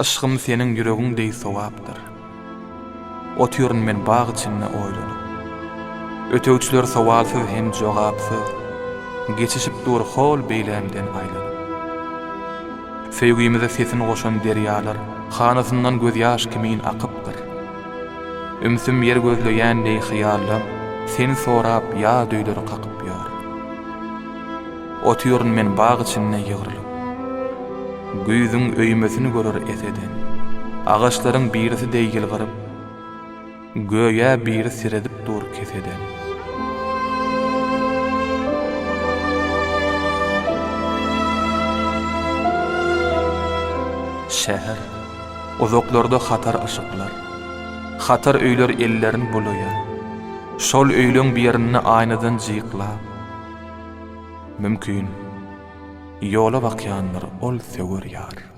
Yşgym seniň ýüregiň deý sowapdyr. Otyryn men bag içinde oýlanyp. Ötegçiler sowalsyz hem jogapsyz, Geçişip dur hol beýlämden aýlanyp. Söýgimize sesin goşan derýalar Hanasyndan gözýaş kimin akypdyr. Ümsüm ýer gözleýän deý hyýallam Seni sorap ýat öýleri kakyp ýör. Otyryn men bag içinde ýygrylyp. Güýzüň öýmesini görer eseden. Agaçlaryň birisi deý ýylgyryp. Göýä biri seredip dur keseden. Şäher. Uzaklarda hatar yşyklar. Hatar öýler ellerin bulaýar. Şol öýleň birinde aýnadan jyklap. Mümkin, ýola bakýandyr ol söwer ýar.